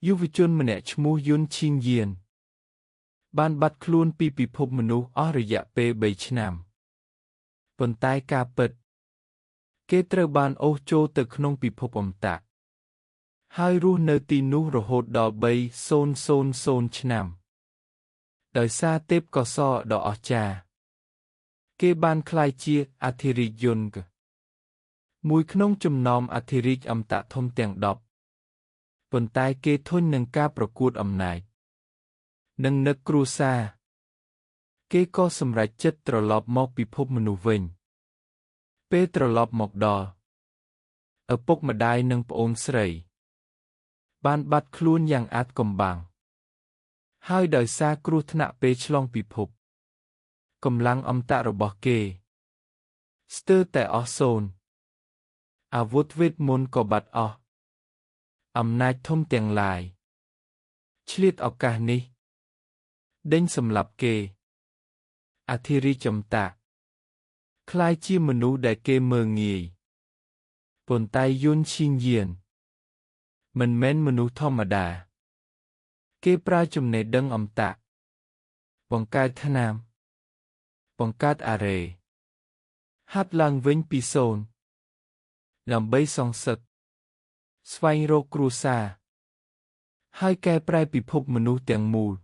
យុវជនម្នាក់ឈ្មោះយុនឈីងយានបានបាត់ខ្លួនពីពិភពមនុស្សអស់រយៈពេល3ឆ្នាំប៉ុន្តែការពិតគេត្រូវបានអូសចូលទៅក្នុងពិភពអមតៈហើយរស់នៅទីនោះរហូតដល់3000ឆ្នាំដោយសារទេពកោសល្យដ៏អស្ចារ្យគេបានក្លាយជាអធិរាជយុនមួយក្នុងចំណោមអធិរាជអមតៈធំទាំង10ប៉ុន្តែគេធុញនឹងការប្រកួតអំណាចនិងនឹកគ្រួសារគេក៏សម្រេចចិត្តត្រឡប់មកពិភពមនុស្សវិញពេលត្រឡប់មកដល់ឪពុកម្ដាយនិងប្អូនស្រីបានបាត់ខ្លួនយ៉ាងអាថ៌កំបាំងហើយដោយសារគ្រោះថ្នាក់ពេលឆ្លងពិភពកម្លាំងអមតៈរបស់គេស្ទើរតែអស់សូន្យអាវុធវេទមន្តក៏បាត់អស់អំណាចធំទាំងឡាយឆ្លៀតឱកាសនេះដេញសម្លាប់គេអធិរាជអមតៈក្លាយជាមនុស្សដែលគេមើលងាយប៉ុន្តែយុនឈីងយានមិនមែនមនុស្សធម្មតាគេប្រើចំណេះដឹងអមតៈបង្កើតថ្នាំបង្កើតអារ៉េហាត់ឡើងវិញពីសូន្យដើម្បីសងសឹកស្វែងរកគ្រួសារហើយកែប្រែពិភពមនុស្សទាំងមូល។